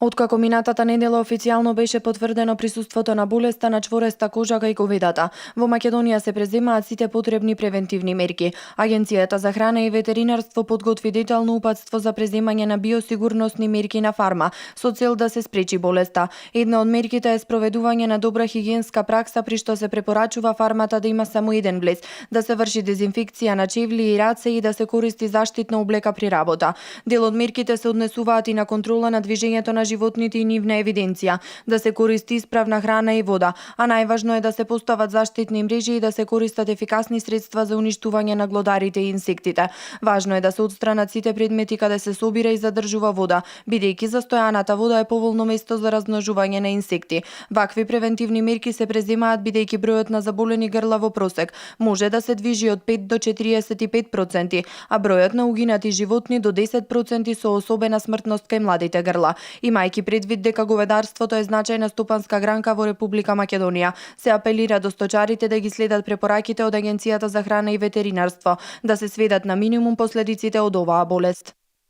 Откако минатата недела официјално беше потврдено присуството на болеста на чвореста кожа кај ковидата, во Македонија се преземаат сите потребни превентивни мерки. Агенцијата за храна и ветеринарство подготви детално упатство за преземање на биосигурносни мерки на фарма, со цел да се спречи болеста. Една од мерките е спроведување на добра хигиенска пракса при што се препорачува фармата да има само еден влез, да се врши дезинфекција на чевли и раце и да се користи заштитна облека при работа. Дел од мерките се однесуваат и на контрола на движењето на животните и нивна евиденција, да се користи исправна храна и вода, а најважно е да се постават заштитни мрежи и да се користат ефикасни средства за уништување на глодарите и инсектите. Важно е да се отстранат сите предмети каде се собира и задржува вода, бидејќи застојаната вода е поволно место за размножување на инсекти. Вакви превентивни мерки се преземаат бидејќи бројот на заболени грла во просек може да се движи од 5 до 45%, а бројот на угинати животни до 10% со особена смртност кај младите грла. Имајќи предвид дека говедарството е значајна стопанска гранка во Република Македонија, се апелира до сточарите да ги следат препораките од Агенцијата за храна и ветеринарство, да се сведат на минимум последиците од оваа болест.